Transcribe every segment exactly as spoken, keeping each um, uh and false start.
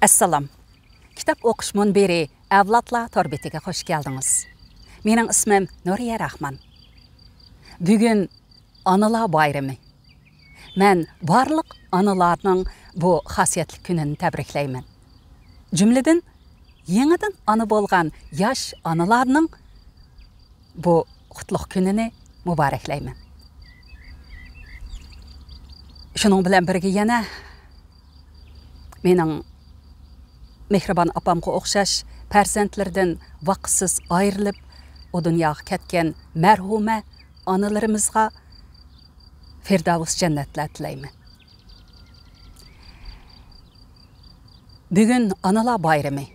ئەسسالام. كىتاب ئوقۇش مۇنبىرى ئەۋلادلار تور بېتىگە خۇش كەلدىڭىز. مېنىڭ ئىسمىم نۇرىيە راخمان. بۈگۈن ئانىلار بايرىمى. مەن بارلىق ئانىلارنىڭ بۇ خاسىيەتلىك كۈنىنى تەبرىكلەيمەن. جۈملىدىن يېڭىدىن ئانا بولغان ياش ئانىلارنىڭ بۇ قۇتلۇق كۈنىنى مۇبارەكلەيمەن. شۇنىڭ بىلەن بىرگە يەنە مېنىڭ مېھرىبان ئاپامغا ئوخشاش پەرزەنتلىرىدىن ۋاقىتسىز ئايرىلىپ، ئۇ دۇنياغا كەتكەن مەرھۇمە ئانىلىرىمىزغا فىردەۋس جەننەتلەر تىلەيمەن. بۈگۈن ئانىلار بايرىمى.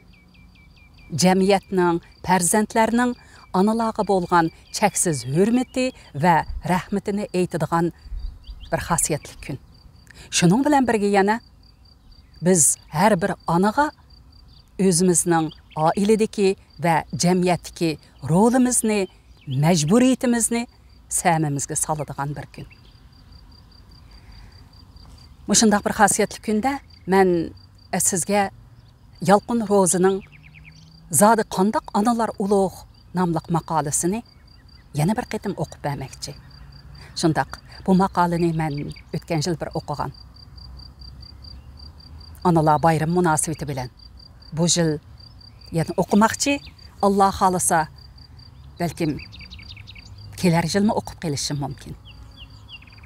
جەمئىيەتنىڭ، پەرزەنتلەرنىڭ ئانىلارغا بولغان چەكسىز ھۆرمىتى ۋە رەھمىتىنى ئېيتىدىغان بىر خاسىيەتلىك كۈن. شۇنىڭ بىلەن بىرگە يەنە بىز ھەر بىر ئانىغا ئۆزىمىزنىڭ ئائىلىدىكى ۋە جەمئىيەتتىكى رولىمىزنى، مەجبۇرىيىتىمىزنى سەمىمىزگە سالىدىغان بىر كۈن. مۇشۇنداق بىر خاسىيەتلىك كۈندە مەن سىزگە يالقۇن روزىنىڭ زادى قانداق ئانىلار ئۇلۇغ ناملىق ماقالىسىنى يەنە بىر قېتىم ئوقۇپ بەرمەكچى. شۇنداق، بۇ ماقالىنى مەن ئۆتكەن يىل بىر ئوقۇغان. ئانىلار بايرىمى مۇناسىۋىتى بىلەن بۇ يىل يەنە ئوقۇماقچى. ئاللا خالىسا، بەلكىم كېلەر يىلمۇ ئوقۇپ قېلىشىم مۇمكىن.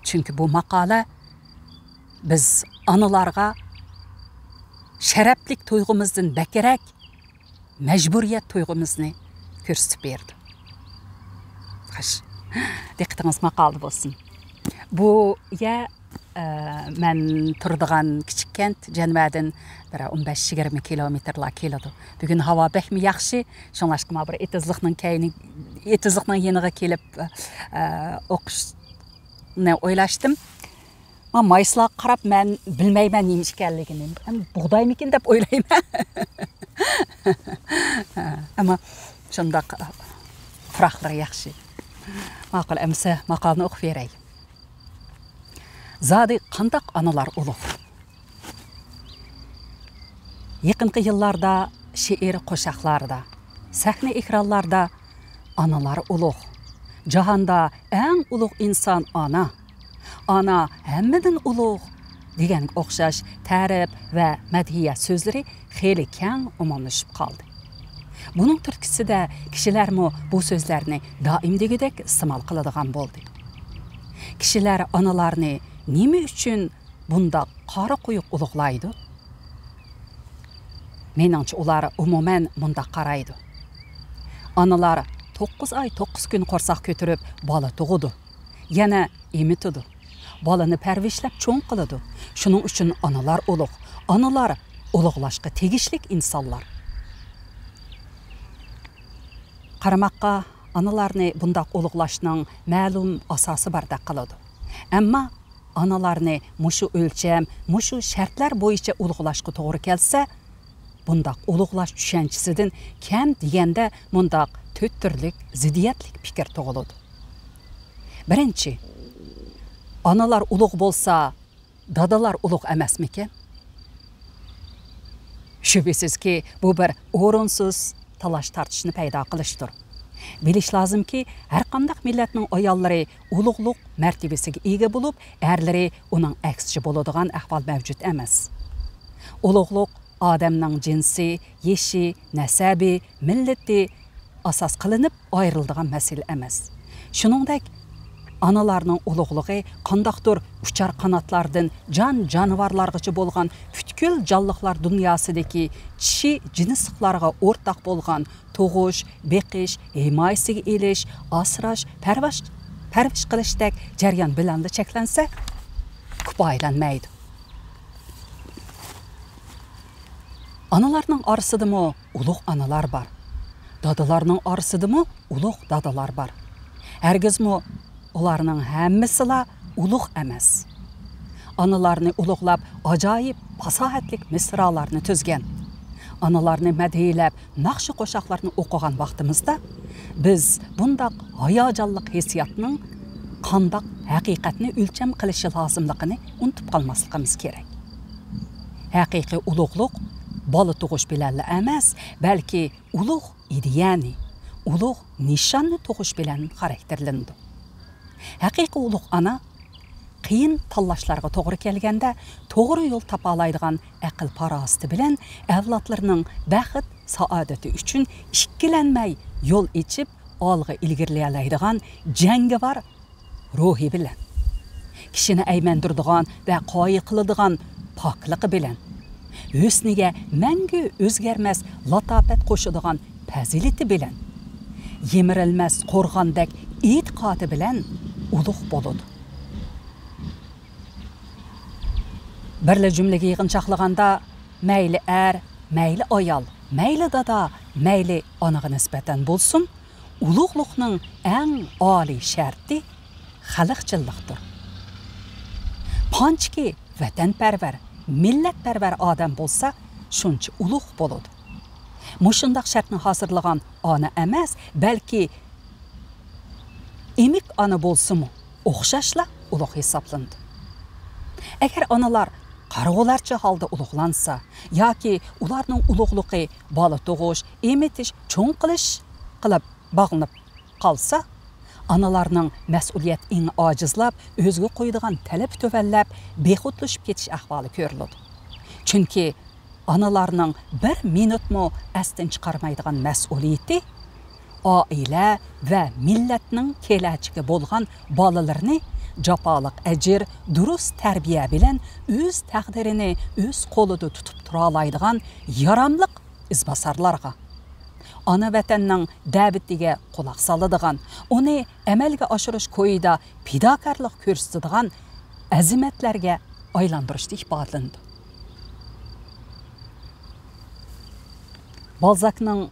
چۈنكى بۇ ماقالە بىز ئانىلارغا شەرەپلىك تۇيغۇمىزدىن بەكرەك مەجبۇرىيەت تۇيغۇمىزنى كۆرسىتىپ بېرىدۇ. خوش. دىققىتىڭىز ماقالىدا بولسۇن. بۇ يەر، ئە، مەن تۇرىدىغان كىچىك كەنت جەنۋەدىن بىر ئون بەش يىگىرمە كىلومېتىرلا كېلىدۇ. بۈگۈن ھاۋا بەكمۇ ياخشى، شۇڭلاشقا مانا بىر ئېتىزلىقنىڭ كەينى، ئېتىزلىقنىڭ يېنىغا كېلىپ، ئە، ئوقۇشنى ئويلاشتىم. ما مايسىلارغا قاراپ مەن بىلمەيمەن نېمە ئىكەنلىكىنى. ئەم، بۇغدايمىكىن دەپ ئويلايمەن. ئەمما شۇنداق پۇراقلىرى ياخشى. ماقۇل، ئەمىسە ماقالىنى ئوقۇپ بېرەي. زادى قانداق ئانىلار ئۇلۇغ؟ يېقىنقى يىللاردا شېئىر قوشاقلاردا، سەھنە ئېكرانلاردا ئانىلار ئۇلۇغ، جاھاندا ئەڭ ئۇلۇغ ئىنسان ئانا، ئانا ھەممىدىن ئۇلۇغ دېگەنگە ئوخشاش تەرىپ ۋە مەدھىيە سۆزلىرى خېلى كەڭ ئومۇملىشىپ قالدى. بۇنىڭ تۈرتكىسىدە كىشىلەرمۇ بۇ سۆزلەرنى دائىم دېگۈدەك ئىستېمال قىلىدىغان بولدى. كىشىلەر ئانىلارنى نېمە ئۈچۈن بۇنداق قارا قويۇق ئۇلۇغلايدۇ؟ مېنىڭچە، ئۇلار ئومۇمەن مۇنداق قارايدۇ. ئانىلار توققۇز ئاي، توققۇز كۈن قورساق كۆتۈرۈپ بالا تۇغىدۇ، يەنە ئېمىتىدۇ. بالىنى پەرۋىشلەپ چوڭ قىلىدۇ. شۇنىڭ ئۈچۈن ئانىلار ئۇلۇغ. ئانىلار ئۇلۇغلاشقا تېگىشلىك ئىنسانلار. قارىماققا، ئانىلارنى بۇنداق ئۇلۇغلاشنىڭ مەلۇم ئاساسى باردەك قىلىدۇ. ئەمما ئانىلارنى مۇشۇ ئۆلچەم، مۇشۇ شەرتلەر بويىچە ئۇلۇغلاشقا توغرا كەلسە، بۇنداق ئۇلۇغلاش چۈشەنچىسىدىن كەم دېگەندە مۇنداق تۆت تۈرلۈك زىددىيەتلىك پىكىر تۇغۇلىدۇ. بىرىنچى، ئانىلار ئۇلۇغ بولسا، دادىلار ئۇلۇغ ئەمەسمىكىن؟ شۈبھىسىزكى، بۇ بىر ئورۇنسىز تالاش-تارتىشنى پەيدا قىلىشتۇر. بىلىش لازىمكى، ھەرقانداق مىللەتنىڭ ئاياللىرى ئۇلۇغلۇق مەرتىۋىسىگە ئىگە بولۇپ، ئەرلىرى ئۇنىڭ ئەكسىچە بولىدىغان ئەھۋال مەۋجۇت ئەمەس. ئۇلۇغلۇق ئادەمنىڭ جىنسى، يېشى، نەسەبى، مىللىتى ئاساس قىلىنىپ ئايرىلىدىغان مەسىلە ئەمەس. شۇنىڭدەك، ئانىلارنىڭ ئۇلۇغلۇقى قانداقتۇر ئۇچار قاناتلاردىن جان-جانىۋارلارغىچە بولغان پۈتكۈل جانلىقلار دۇنياسىدىكى چىشى جىنسلىقلارغا ئورتاق بولغان تۇغۇش، بېقىش، ھىمايىسىگە ئېلىش، ئاسراش، پەرۋاش-، پەرۋىش قىلىشتەك جەريان بىلەنلا چەكلەنسە، كۇپايىلەنمەيدۇ. ئانىلارنىڭ ئارىسىدىمۇ ئۇلۇغ ئانىلار بار. دادىلارنىڭ ئارىسىدىمۇ ئۇلۇغ دادىلار بار. ھەرگىزمۇ ئۇلارنىڭ ھەممىسىلا ئۇلۇغ ئەمەس. ئانىلارنى ئۇلۇغلاپ، ئاجايىپ پاساھەتلىك مىسرالارنى تۈزگەن. ئانىلارنى مەدھىيلەپ، ناخشا قوشاقلارنى ئوقۇغان ۋاقتىمىزدا، بىز بۇنداق ھاياجانلىق ھېسسىياتنىڭ قانداق ھەقىقەتنى ئۆلچەم قىلىشى لازىملىقىنى ئۇنتۇپ قالماسلىقىمىز كېرەك. ھەقىقىي ئۇلۇغلۇق بالا تۇغۇش بىلەنلا ئەمەس، بەلكى ئۇلۇغ ئىدىيەنى، ئۇلۇغ نىشاننى تۇغۇش بىلەن خاراكتېرلىنىدۇ. ھەقىقىي ئۇلۇغ ئانا قىيىن تاللاشلارغا توغرا كەلگەندە، توغرا يول تاپالايدىغان ئەقىل-پاراسىتى بىلەن ئەۋلادلىرىنىڭ بەخت-سائادىتى ئۈچۈن ئىككىلەنمەي يول ئېچىپ، ئالغا ئىلگىرىلىيەلەيدىغان جەڭگىۋار روھى بىلەن، كىشىنى ئەيمەندۈرىدىغان ۋە قايىل قىلىدىغان پاكلىقى بىلەن، ھۆسنىگە مەڭگۈ ئۆزگەرمەس لاتاپەت قوشىدىغان پەزىلىتى بىلەن، يىمىرىلمەس قورغاندەك ئېتىقادى بىلەن ئۇلۇغ بولىدۇ. بىرلا جۈملىگە يىغىنچاقلىغاندا، مەيلى ئەر، مەيلى ئايال، مەيلى دادا، مەيلى ئانىغا نىسبەتەن بولسۇن، ئۇلۇغلۇقنىڭ ئەڭ ئالىي شەرتى خەلقچىللىقتۇر. قانچىكى ۋەتەنپەرۋەر، مىللەتپەرۋەر ئادەم بولسا، شۇنچە ئۇلۇغ بولىدۇ. مۇشۇنداق شەرتنى ھازىرلىغان ئانا ئەمەس، بەلكى ئېمىك ئانا بولسىمۇ، ئوخشاشلا ئۇلۇغ ھېسابلىنىدۇ. ئەگەر ئانىلار قارىغۇلارچە ھالدا ئۇلۇغلانسا ياكى ئۇلارنىڭ ئۇلۇغلۇقى بالا تۇغۇش، ئېمىتىش، چوڭ قىلىش قىلىپ باغلىنىپ قالسا، ئانىلارنىڭ مەسئۇلىيەت ئېڭى ئاجىزلاپ، ئۆزىگە قويىدىغان تەلىپى تۆۋەنلەپ، بىخۇدلىشىپ كېتىش ئەھۋالى كۆرۈلىدۇ. چۈنكى ئانىلارنىڭ بىر مىنۇتمۇ ئەستىن چىقارمايدىغان مەسئۇلىيىتى ئائىلە ۋە مىللەتنىڭ كېلەچىكى بولغان بالىلىرىنى جاپالىق ئەجىر، دۇرۇس تەربىيە بىلەن ئۆز تەقدىرىنى ئۆز قولىدا تۇتۇپ تۇرالايدىغان ياراملىق ئىزباسارلارغا، ئانا ۋەتەننىڭ دەۋىتىگە قۇلاق سالىدىغان، ئۇنى ئەمەلگە ئاشۇرۇش كويىدا پىداكارلىق كۆرسىتىدىغان ئەزىمەتلەرگە ئايلاندۇرۇشتا ئىپادىلىنىدۇ. بالزاكنىڭ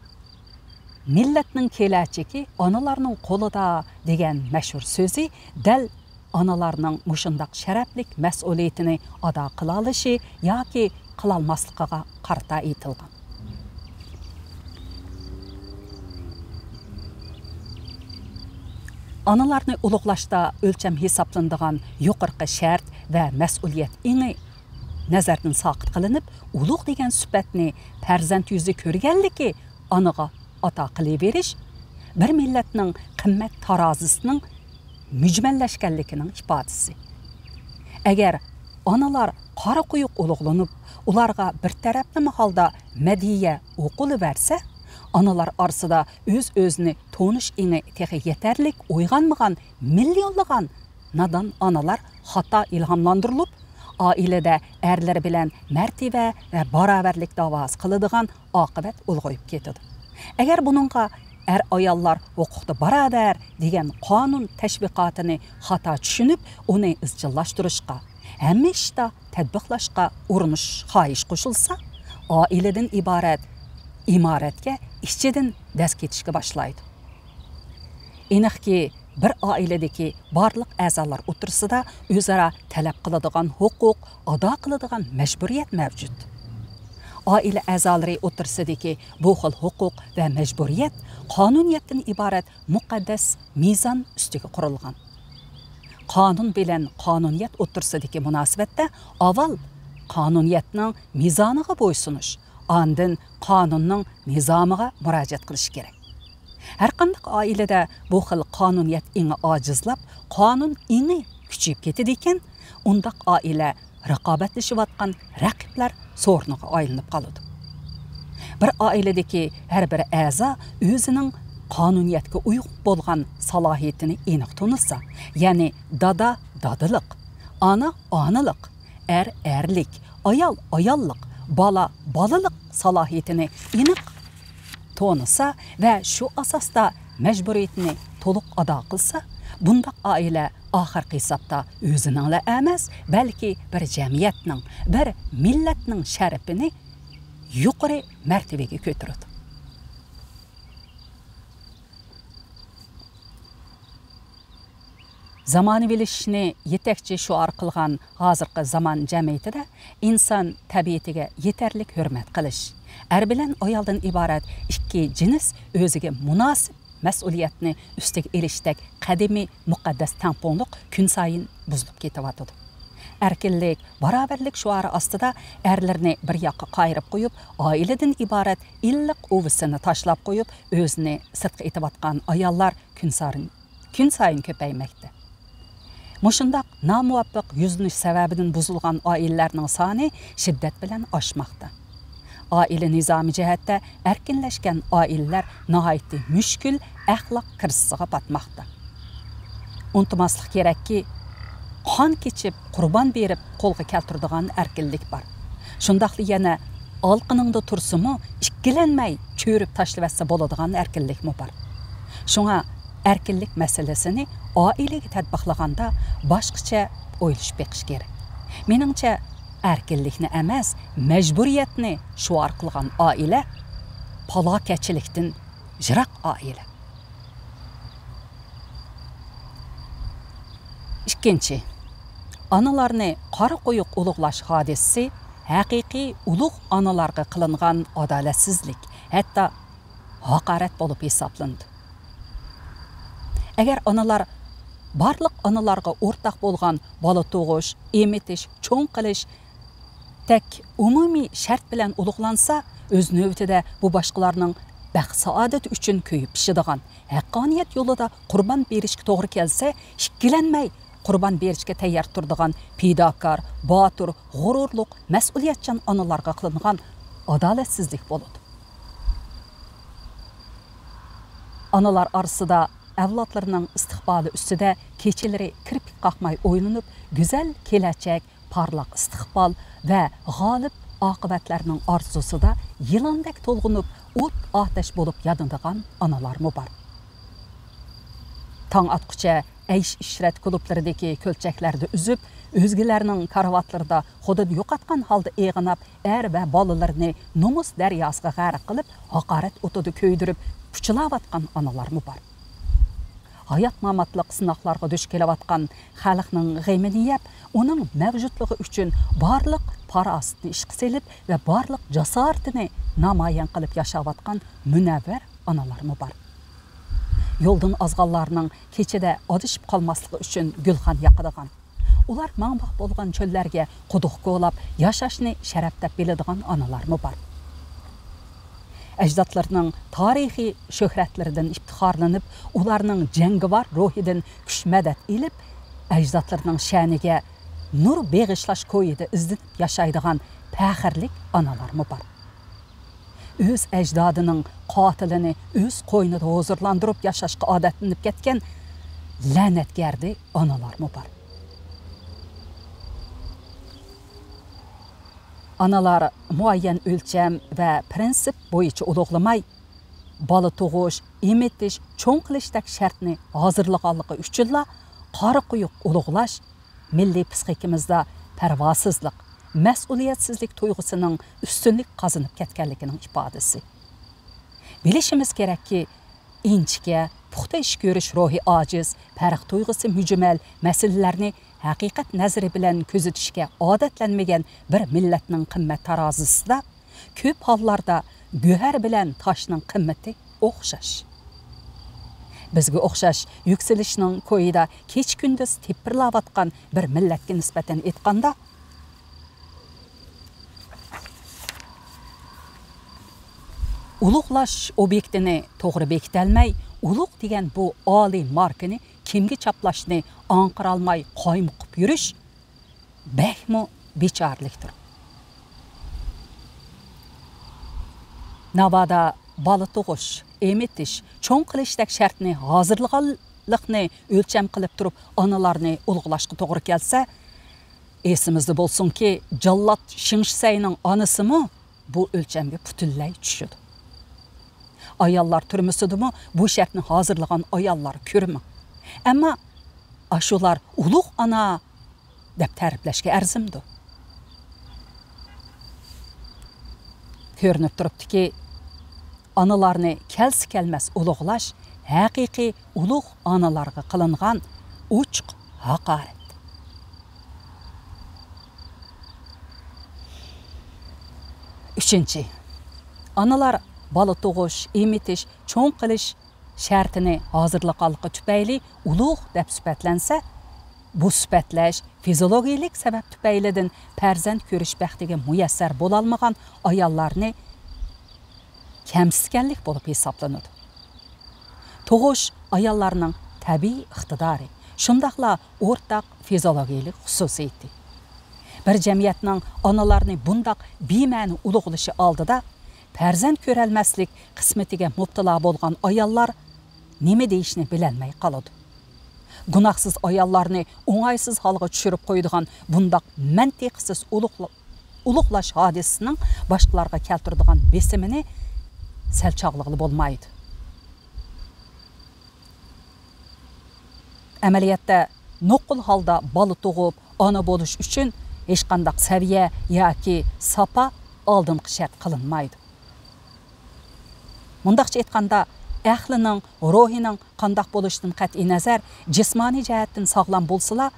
«مىللەتنىڭ كېلەچىكى ئانىلارنىڭ قولىدا» دېگەن مەشھۇر سۆزى دەل ئانىلارنىڭ مۇشۇنداق شەرەپلىك مەسئۇلىيىتىنى ئادا قىلالىشى ياكى قىلالماسلىقىغا قارىتا ئېيتىلغان. ئانىلارنى ئۇلۇغلاشتا ئۆلچەم ھېسابلىنىدىغان يۇقىرىقى شەرت ۋە مەسئۇلىيەت ئېڭى نەزەردىن ساقىت قىلىنىپ، ئۇلۇغ دېگەن سۈپەتنى پەرزەنت يۈزى كۆرگەنلىكى ئانىغا ئاتا قىلىۋېرىش بىر مىللەتنىڭ قىممەت تارازىسىنىڭ مۈجمەللەشكەنلىكىنىڭ ئىپادىسى. ئەگەر ئانىلار قارا قويۇق ئۇلۇغلىنىپ، ئۇلارغا بىر تەرەپلىمە ھالدا مەدھىيە ئوقۇلۇۋەرسە، ئانىلار ئارىسىدا ئۆز-ئۆزىنى تونۇش ئېڭى تېخى يېتەرلىك ئويغانمىغان مىليونلىغان نادان ئانىلار خاتا ئىلھاملاندۇرۇلۇپ، ئائىلىدە ئەرلىرى بىلەن مەرتىۋە ۋە باراۋەرلىك داۋاسى قىلىدىغان ئاقىۋەت ئۇلغىيىپ كېتىدۇ. ئەگەر بۇنىڭغا ئەر-ئاياللار ھوقۇقتا باراۋەر دېگەن قانۇن تەشۋىقاتىنى خاتا چۈشىنىپ، ئۇنى ئىزچىللاشتۇرۇشقا، ھەممە ئىشتا تەتبىقلاشقا ئۇرۇنۇش خاھىش قوشۇلسا، ئائىلىدىن ئىبارەت ئىمارەتكە ئىچىدىن دەز كېتىشكە باشلايدۇ. ئېنىقكى، بىر ئائىلىدىكى بارلىق ئەزالار ئوتتۇرىسىدا ئۆزئارا تەلەپ قىلىدىغان ھوقۇق، ئادا قىلىدىغان مەجبۇرىيەت مەۋجۇت. ئائىلە ئەزالىرى ئوتتۇرىسىدىكى بۇ خىل ھوقۇق ۋە مەجبۇرىيەت قانۇنىيەتتىن ئىبارەت مۇقەددەس مىزان ئۈستىگە قۇرۇلغان. قانۇن بىلەن قانۇنىيەت ئوتتۇرىسىدىكى مۇناسىۋەتتە ئاۋۋال قانۇنىيەتنىڭ مىزانىغا بويسۇنۇش، ئاندىن قانۇننىڭ نىزامىغا مۇراجىئەت قىلىش كېرەك. ھەرقانداق ئائىلىدە بۇ خىل قانۇنىيەت ئېڭى ئاجىزلاپ، قانۇن ئېڭى كۈچىيىپ كېتىدىكەن، ئۇنداق ئائىلە رىقابەتلىشىۋاتقان رەقىبلەر سورۇنىغا ئايلىنىپ قالىدۇ. بىر ئائىلىدىكى ھەر بىر ئەزا ئۆزىنىڭ قانۇنىيەتكە ئۇيغۇن بولغان سالاھىيىتىنى ئېنىق تونۇسا، يەنى دادا دادىلىق، ئانا ئانىلىق، ئەر ئەرلىك، ئايال ئاياللىق، بالا بالىلىق سالاھىيىتىنى ئېنىق تونۇسا ۋە شۇ ئاساستا مەجبۇرىيىتىنى تولۇق ئادا قىلسا، بۇنداق ئائىلە ئاخىرقى ھېسابتا ئۆزىنىڭلا ئەمەس، بەلكى بىر جەمئىيەتنىڭ، بىر مىللەتنىڭ شەرىپىنى يۇقىرى مەرتىۋىگە كۆتۈرىدۇ. زامانىۋىلىشىشنى يېتەكچى شوئار قىلغان ھازىرقى زامان جەمئىيىتىدە ئىنسان تەبىئىتىگە يېتەرلىك ھۆرمەت قىلىش، ئەر بىلەن ئايالدىن ئىبارەت ئىككى جىنس ئۆزىگە مۇناسىپ مەسئۇلىيەتنى ئۈستىگە ئېلىشتەك قەدىمىي مۇقەددەس تەڭپۇڭلۇق كۈنسايىن بۇزۇلۇپ كېتىۋاتىدۇ. ئەركىنلىك، باراۋەرلىك شوئارى ئاستىدا ئەرلىرىنى بىر ياققا قايرىپ قويۇپ، ئائىلىدىن ئىبارەت ئىللىق ئۇۋىسىنى تاشلاپ قويۇپ، ئۆزىنى سىرتقا ئېتىۋاتقان ئاياللار كۈنسارىن-، كۈنسايىن كۆپەيمەكتە. مۇشۇنداق نامۇۋاپىق يۈزلىنىش سەۋەبىدىن بۇزۇلغان ئائىلىلەرنىڭ سانى شىددەت بىلەن ئاشماقتا. ئائىلە نىزامى جەھەتتە ئەركىنلەشكەن ئائىلىلەر ناھايىتى مۈشكۈل ئەخلاق كىرىزىسىغا پاتماقتا. ئۇنتۇماسلىق كېرەككى، قان كېچىپ قۇربان بېرىپ قولغا كەلتۈرىدىغان ئەركىنلىك بار. شۇنداقلا يەنە ئالىقىنىڭدا تۇرسىمۇ، ئىككىلەنمەي چۆرۈپ تاشلىۋەتسە بولىدىغان ئەركىنلىكمۇ بار. شۇڭا ئەركىنلىك مەسىلىسىنى ئائىلىگە تەتبىقلىغاندا باشقىچە ئويلىشىپ بېقىش كېرەك. مېنىڭچە، ئەركىنلىكنى ئەمەس، مەجبۇرىيەتنى شوئار قىلغان ئائىلە پالاكەتچىلىكتىن يىراق ئائىلە. ئىككىنچى، ئانىلارنى قارا قويۇق ئۇلۇغلاش ھادىسىسى ھەقىقىي ئۇلۇغ ئانىلارغا قىلىنغان ئادالەتسىزلىك، ھەتتا ھاقارەت بولۇپ ھېسابلىنىدۇ. ئەگەر ئانىلار بارلىق ئانىلارغا ئورتاق بولغان بالا تۇغۇش، ئېمىتىش، چوڭ قىلىش، تەك ئومۇمىي شەرت بىلەن ئۇلۇغلانسا، ئۆز نۆۋىتىدە بۇ باشقىلارنىڭ بەخت-سائادىتى ئۈچۈن كۆيۈپ پىشىدىغان، ھەققانىيەت يولىدا قۇربان بېرىشكە توغرا كەلسە، ئىككىلەنمەي قۇربان بېرىشكە تەييار تۇرىدىغان پىداكار، باتۇر، غۇرۇرلۇق، مەسئۇلىيەتچان ئانىلارغا قىلىنغان ئادالەتسىزلىك بولىدۇ. ئانىلار ئارىسىدا ئەۋلادلىرىنىڭ ئىستىقبالى ئۈستىدە كېچىلىرى كىرپىك قاقماي ئويلىنىپ، گۈزەل كېلەچەك، پارلاق ئىستىقبال ۋە غالىب ئاقىۋەتلەرنىڭ ئارزۇسىدا يىلاندەك تولغىنىپ، ئوت-ئاتەش بولۇپ يانىدىغان ئانىلارمۇ بار. تاڭ ئاتقۇچە ئەيش-ئىشرەت كۇلۇبلىرىدىكى كۆلچەكلەردە ئۈزۈپ، ئۆزگىلەرنىڭ كارىۋاتلىرىدا خۇدىنى يوقاتقان ھالدا ئېغىناپ، ئەر ۋە بالىلىرىنى نومۇس دەرياسىغا غەرق قىلىپ، ھاقارەت ئوتىدا كۆيدۈرۈپ، پۇچىلاۋاتقان ئانىلارمۇ بار. ھايات-ماماتلىق سىناقلارغا دۇچ كېلىۋاتقان خەلقنىڭ غېمىنى يەپ، ئۇنىڭ مەۋجۇتلۇقى ئۈچۈن بارلىق پاراسىتىنى ئىشقا سېلىپ ۋە بارلىق جاسارىتىنى نامايان قىلىپ ياشاۋاتقان مۇنەۋۋەر ئانىلارمۇ بار. يولدىن ئازغانلارنىڭ كېچىدە ئادىشىپ قالماسلىقى ئۈچۈن گۈلخان ياقىدىغان، ئۇلار ماڭماق بولغان چۆللەرگە قۇدۇق كولاپ، ياشاشنى شەرەپ دەپ بىلىدىغان ئانىلارمۇ بار. ئەجدادلىرىنىڭ تارىخىي شۆھرەتلىرىدىن ئىپتىخارلىنىپ، ئۇلارنىڭ جەڭگىۋار روھىدىن كۈچ-مەدەت ئېلىپ، ئەجدادلىرىنىڭ شەنىگە نۇر بېغىشلاش كويىدا ئىزدىنىپ ياشايدىغان پەخىرلىك ئانىلارمۇ بار. ئۆز ئەجدادىنىڭ قاتىلىنى ئۆز قوينىدا ھۇزۇرلاندۇرۇپ ياشاشقا ئادەتلىنىپ كەتكەن لەنەتگەردى ئانىلارمۇ بار. ئانىلار مۇئەييەن ئۆلچەم ۋە پىرىنسىپ بويىچە ئۇلۇغلىماي، بالا تۇغۇش، ئېمىتىش، چوڭ قىلىشتەك شەرتنى ھازىرلىغانلىقى ئۈچۈنلا قارا قويۇق ئۇلۇغلاش مىللىي پىسخىكىمىزدا پەرۋاسىزلىق، مەسئۇلىيەتسىزلىك تۇيغۇسىنىڭ ئۈستۈنلۈك قازىنىپ كەتكەنلىكىنىڭ ئىپادىسى. بىلىشىمىز كېرەككى، ئىنچىكە، پۇختا ئىش كۆرۈش روھى ئاجىز، پەرق تۇيغۇسى مۈجمەل، مەسىلىلەرنى ھەقىقەت نەزىرى بىلەن كۆزىتىشكە ئادەتلەنمىگەن بىر مىللەتنىڭ قىممەت تارازىسىدا كۆپ ھاللاردا گۆھەر بىلەن تاشنىڭ قىممىتى ئوخشاش. بىزگە ئوخشاش يۈكسىلىشنىڭ كويىدا كېچە-كۈندۈز تىپىرلاۋاتقان بىر مىللەتكە نىسبەتەن ئېيتقاندا، ئۇلۇغلاش ئوبيېكتىنى توغرا بېكىتەلمەي، ئۇلۇغ دېگەن بۇ ئالىي ماركىنى كىمگە چاپلاشنى ئاڭقىرالماي قايمۇقۇپ يۈرۈش بەكمۇ بىچارىلىكتۇر. ناۋادا بالا تۇغۇش، ئېمىتىش، چوڭ قىلىشتەك شەرتنى ھازىرلىغانلىقنى ئۆلچەم قىلىپ تۇرۇپ، ئانىلارنى ئۇلۇغلاشقا توغرا كەلسە، ئېسىمىزدە بولسۇنكى، جاللات شېڭ شىسەينىڭ ئانىسىمۇ بۇ ئۆلچەمگە پۈتۈنلەي چۈشىدۇ. ئاياللار تۈرمىسىدىمۇ بۇ شەرتنى ھازىرلىغان ئاياللار كۆرمىڭ. ئەمما ئاشۇلار ئۇلۇغ ئانا دەپ تەرىپلەشكە ئەرزىمدۇ؟ كۆرۈنۈپ تۇرۇپتۇكى، ئانىلارنى كەلسە كەلمەس ئۇلۇغلاش ھەقىقىي ئۇلۇغ ئانىلارغا قىلىنغان ئوچۇق ھاقارەت. ئۈچىنچى، ئانىلار بالا تۇغۇش، ئېمىتىش، چوڭ قىلىش شەرتىنى ھازىرلىغانلىقى تۈپەيلى ئۇلۇغ دەپ سۈپەتلەنسە، بۇ سۈپەتلەش فىزىولوگىيەلىك سەۋەب تۈپەيلىدىن پەرزەنت كۆرۈش بەختىگە مۇيەسسەر بولالمىغان ئاياللارنى كەمسىتكەنلىك بولۇپ ھېسابلىنىدۇ. تۇغۇش ئاياللارنىڭ تەبىئىي ئىقتىدارى، شۇنداقلا ئورتاق فىزىولوگىيەلىك خۇسۇسىيىتى. بىر جەمئىيەتنىڭ ئانىلارنى بۇنداق بىمەنە ئۇلۇغلىشى ئالدىدا، پەرزەنت كۆرەلمەسلىك قىسمىتىگە مۇپتىلا بولغان ئاياللار نېمە دېيىشنى بىلەلمەي قالىدۇ. گۇناھسىز ئاياللارنى ئوڭايسىز ھالغا چۈشۈرۈپ قويىدىغان بۇنداق مەنتىقسىز ئۇلۇغلا-، ئۇلۇغلاش ھادىسىسىنىڭ باشقىلارغا كەلتۈرىدىغان بېسىمىنى سەل چاغلىغىلى بولمايدۇ. ئەمەلىيەتتە، نوقۇل ھالدا بالا تۇغۇپ، ئانا بولۇش ئۈچۈن ھېچقانداق سەۋىيە ياكى ساپا ئالدىنقى شەرت قىلىنمايدۇ. مۇنداقچە ئېيتقاندا، ئەھلىنىڭ روھىنىڭ قانداق بولۇشىدىن قەتئىينەزەر، جىسمانىي جەھەتتىن ساغلام بولسىلا،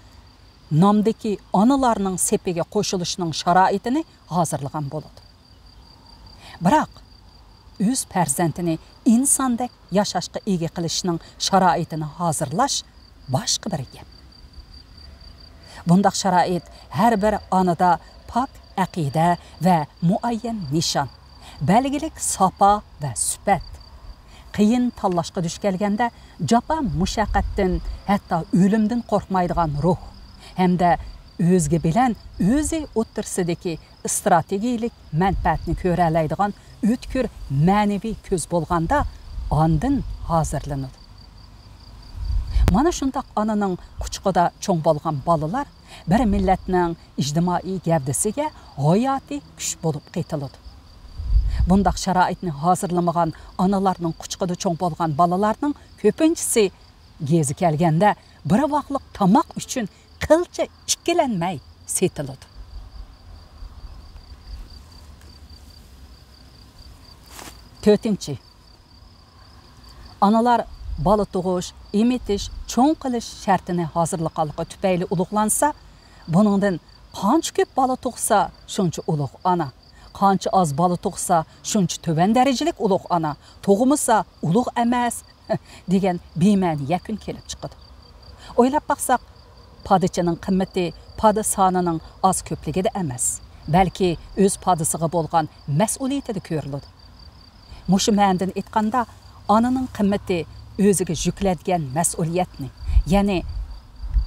نامدىكى ئانىلارنىڭ سېپىگە قوشۇلۇشىنىڭ شارائىتىنى ھازىرلىغان بولىدۇ. بىراق، ئۆز پەرزەنتىنى ئىنساندەك ياشاشقا ئىگە قىلىشنىڭ شارائىتىنى ھازىرلاش باشقا بىر گەپ. بۇنداق شارائىت ھەر بىر ئانىدا پاك ئەقىدە ۋە مۇئەييەن نىشان، بەلگىلىك ساپا ۋە سۈپەت، قىيىن تاللاشقا دۇچ كەلگەندە جاپا مۇشەققەتتىن، ھەتتا ئۆلۈمدىن قورقمايدىغان روھ ھەمدە ئۆزگە بىلەن ئۆزى ئوتتۇرىسىدىكى ئىستراتېگىيەلىك مەنپەئەتنى كۆرەلەيدىغان ئۆتكۈر مەنىۋى كۆز بولغاندا، ئاندىن ھازىرلىنىدۇ. مانا شۇنداق ئانىنىڭ قۇچىقىدا چوڭ بولغان بالىلار بىر مىللەتنىڭ ئىجتىمائىي گەۋدىسىگە ھاياتىي كۈچ بولۇپ قېتىلىدۇ. بۇنداق شارائىتنى ھازىرلىمىغان ئانىلارنىڭ قۇچىقىدا چوڭ بولغان بالىلارنىڭ كۆپىنچىسى گېزى كەلگەندە بىر ۋاقلىق تاماق ئۈچۈن قىلچە ئىككىلەنمەي سېتىلىدۇ. تۆتىنچى، ئانىلار بالا تۇغۇش، ئېمىتىش، چوڭ قىلىش شەرتىنى ھازىرلىغانلىقى تۈپەيلى ئۇلۇغلانسا، بۇنىڭدىن قانچە كۆپ بالا تۇغسا، شۇنچە ئۇلۇغ ئانا. قانچە ئاز بالا تۇغسا، شۇنچە تۆۋەن دەرىجىلىك ئۇلۇغ ئانا. تۇغمىسا، ئۇلۇغ ئەمەس، دېگەن بىمەنە يەكۈن كېلىپ چىقىدۇ. ئويلاپ باقساق، پادىچىنىڭ قىممىتى پادا سانىنىڭ ئاز كۆپلۈكىدە ئەمەس، بەلكى ئۆز پادىسىغا بولغان مەسئۇلىيىتىدە كۆرۈلىدۇ. مۇشۇ مەنىدىن ئېيتقاندا، ئانىنىڭ قىممىتى ئۆزىگە يۈكلەنگەن مەسئۇلىيەتنى، يەنى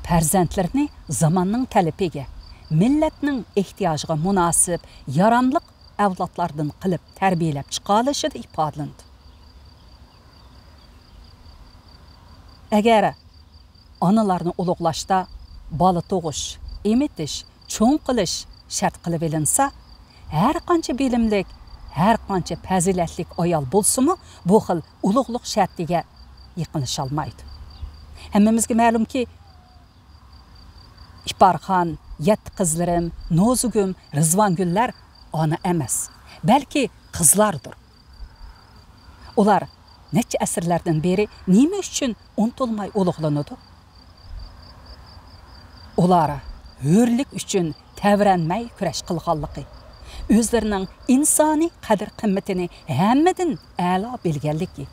پەرزەنتلىرىنى زاماننىڭ تەلىپىگە، مىللەتنىڭ ئېھتىياجىغا مۇناسىپ، ياراملىق ئەۋلادلاردىن قىلىپ تەربىيەلەپ چىقالىشىدا ئىپادىلىنىدۇ. ئەگەر ئانىلارنى ئۇلۇغلاشتا بالا تۇغۇش، ئېمىتىش، چوڭ قىلىش شەرت قىلىۋېلىنسا، ھەر قانچە بىلىملىك، ھەر قانچە پەزىلەتلىك ئايال بولسىمۇ، بۇ خىل ئۇلۇغلۇق شەرتىگە يېقىنلىشالمايدۇ. ھەممىمىزگە مەلۇمكى، ئىپارخان، يەتتە قىزلىرىم، نوزۇگۇم، رىزۋانگۈللەر ئانا ئەمەس، بەلكى قىزلاردۇر. ئۇلار نەچچە ئەسىرلەردىن بېرى نېمە ئۈچۈن ئۇنتۇلماي ئۇلۇغلىنىدۇ؟ ئۇلار ھۆرلۈك ئۈچۈن تەۋرەنمەي كۈرەش قىلغانلىقى، ئۆزلىرىنىڭ ئىنسانىي قەدىر-قىممىتىنى ھەممىدىن ئەلا بىلگەنلىكى،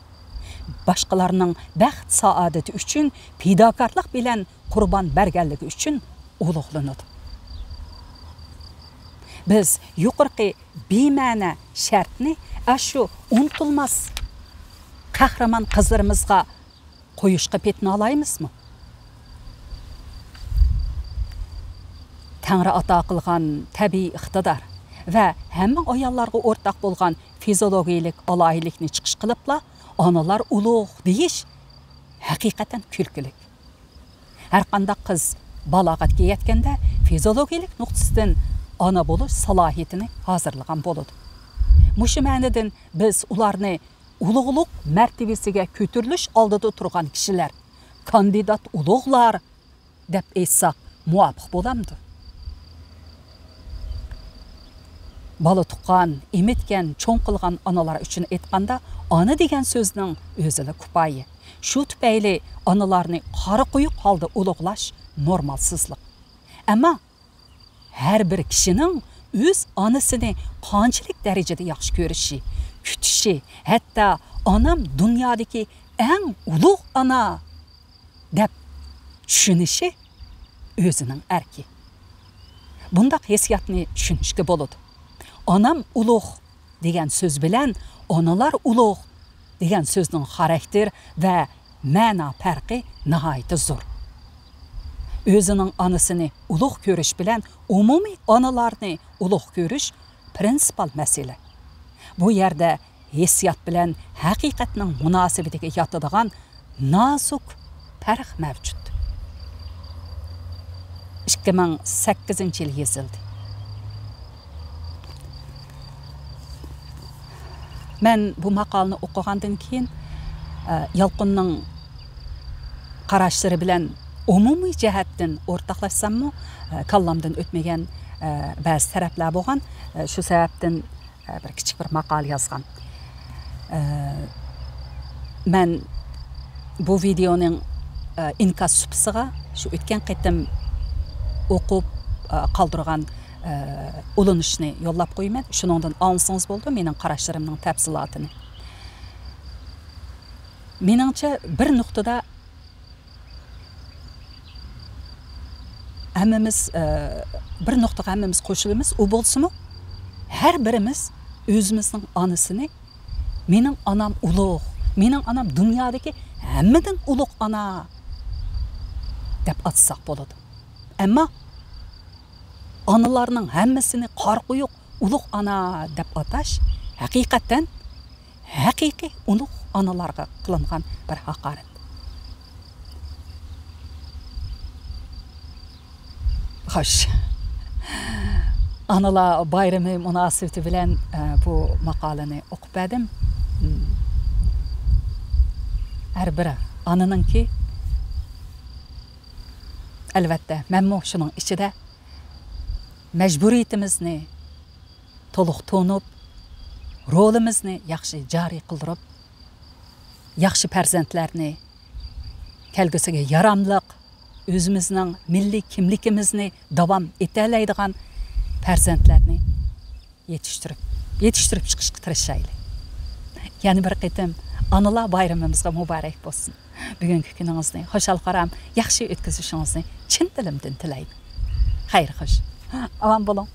باشقىلارنىڭ بەخت-سائادىتى ئۈچۈن پىداكارلىق بىلەن قۇربان بەرگەنلىكى ئۈچۈن ئۇلۇغلىنىدۇ. بىز يۇقىرىقى بىمەنە شەرتنى ئاشۇ ئۇنتۇلماس قەھرىمان قىزلىرىمىزغا قويۇشقا پېتىنالايمىزمۇ؟ تەڭرى ئاتا قىلغان تەبىئىي ئىقتىدار ۋە ھەممە ئاياللارغا ئورتاق بولغان فىزىولوگىيەلىك ئالاھىدىلىكنى چىقىش قىلىپلا، ئانىلار ئۇلۇغ دېيىش ھەقىقەتەن كۈلكىلىك. ھەرقانداق قىز بالاغەتكە يەتكەندە فىزىولوگىيەلىك نۇقتىسىدىن ئانا بولۇش سالاھىيىتىنى ھازىرلىغان بولىدۇ. مۇشۇ مەنىدىن بىز ئۇلارنى ئۇلۇغلۇق مەرتىۋىسىگە كۆتۈرۈلۈش ئالدىدا تۇرغان كىشىلەر، كاندىدات ئۇلۇغلار دەپ ئېيتساق مۇۋاپىق بولامدۇ؟ بالا تۇغقان، ئېمىتكەن، چوڭ قىلغان ئانىلار ئۈچۈن ئېيتقاندا، ئانا دېگەن سۆزنىڭ ئۆزىلا كۇپايە. شۇ تۈپەيلى ئانىلارنى قارا قويۇق ھالدا ئۇلۇغلاش نورمالسىزلىق. ئەمما ھەر بىر كىشىنىڭ ئۆز ئانىسىنى قانچىلىك دەرىجىدە ياخشى كۆرۈشى، كۈتۈشى، ھەتتا «ئانام دۇنيادىكى ئەڭ ئۇلۇغ ئانا» دەپ چۈشىنىشى ئۆزىنىڭ ئەركى. بۇنداق ھېسسىياتنى چۈشىنىشكە بولىدۇ. «ئانام ئۇلۇغ» دېگەن سۆز بىلەن «ئانىلار ئۇلۇغ» دېگەن سۆزنىڭ خاراكتېر ۋە مەنا پەرقى ناھايىتى زور. ئۆزىنىڭ ئانىسىنى ئۇلۇغ كۆرۈش بىلەن ئومۇمىي ئانىلارنى ئۇلۇغ كۆرۈش پىرىنسىپال مەسىلە. بۇ يەردە ھېسسىيات بىلەن ھەقىقەتنىڭ مۇناسىۋىتىگە ياتىدىغان نازۇك پەرق مەۋجۇت. ئىككى مىڭ سەككىزىنچى يىل يېزىلدى. مەن بۇ ماقالىنى ئوقۇغاندىن كېيىن، ئە، يالقۇننىڭ قاراشلىرى بىلەن ئومۇمىي جەھەتتىن ئورتاقلاشساممۇ، ئە، كاللامدىن ئۆتمىگەن، ئە، بەزى تەرەپلەر بولغان. ئە، شۇ سەۋەبتىن، ئە، بىر كىچىك بىر ماقالە يازغان. ئە، مەن بۇ ۋىدېئونىڭ، ئە، ئىنكاس سۇپىسىغا شۇ ئۆتكەن قېتىم ئوقۇپ، ئە، قالدۇرغان، ئە، ئۇلىنىشنى يوللاپ قويىمەن. شۇنىڭدىن ئاڭلىسىڭىز بولىدۇ مېنىڭ قاراشلىرىمنىڭ تەپسىلاتىنى. مېنىڭچە، بىر نۇقتىدا ھەممىمىز، ئە، بىر نۇقتىغا ھەممىمىز قوشۇلىمىز. ئۇ بولسىمۇ، ھەر بىرىمىز ئۆزىمىزنىڭ ئانىسىنى «مېنىڭ ئانام ئۇلۇغ، مېنىڭ ئانام دۇنيادىكى ھەممىدىن ئۇلۇغ ئانا» دەپ ئاتىساق بولىدۇ. ئەمما ئانىلارنىڭ ھەممىسىنى قارا قويۇق «ئۇلۇغ ئانا» دەپ ئاتاش ھەقىقەتەن ھەقىقىي ئۇلۇغ ئانىلارغا قىلىنغان بىر ھاقارەت. خوش. ئانىلار بايرىمى مۇناسىۋىتى بىلەن، ئە، بۇ ماقالىنى ئوقۇپ بەردىم. ھەر بىر ئانىنىڭكى، ئەلۋەتتە، مەنمۇ شۇنىڭ ئىچىدە، مەجبۇرىيىتىمىزنى تولۇق تونۇپ، رولىمىزنى ياخشى جارى قىلدۇرۇپ، ياخشى پەرزەنتلەرنى، كەلگۈسىگە ياراملىق، ئۆزىمىزنىڭ مىللىي كىملىكىمىزنى داۋام ئېتەلەيدىغان پەرزەنتلەرنى يېتىشتۈرۈپ، يېتىشتۈرۈپ چىقىشقا تىرىشايلى. يەنە بىر قېتىم ئانىلار بايرىمىمىزغا مۇبارەك بولسۇن. بۈگۈنكى كۈنىڭىزنى خۇشال-خۇرام، ياخشى ئۆتكۈزۈشىڭىزنى چىن دىلىمدىن تىلەيمەن. خەير خوش. ئامان بولۇڭ.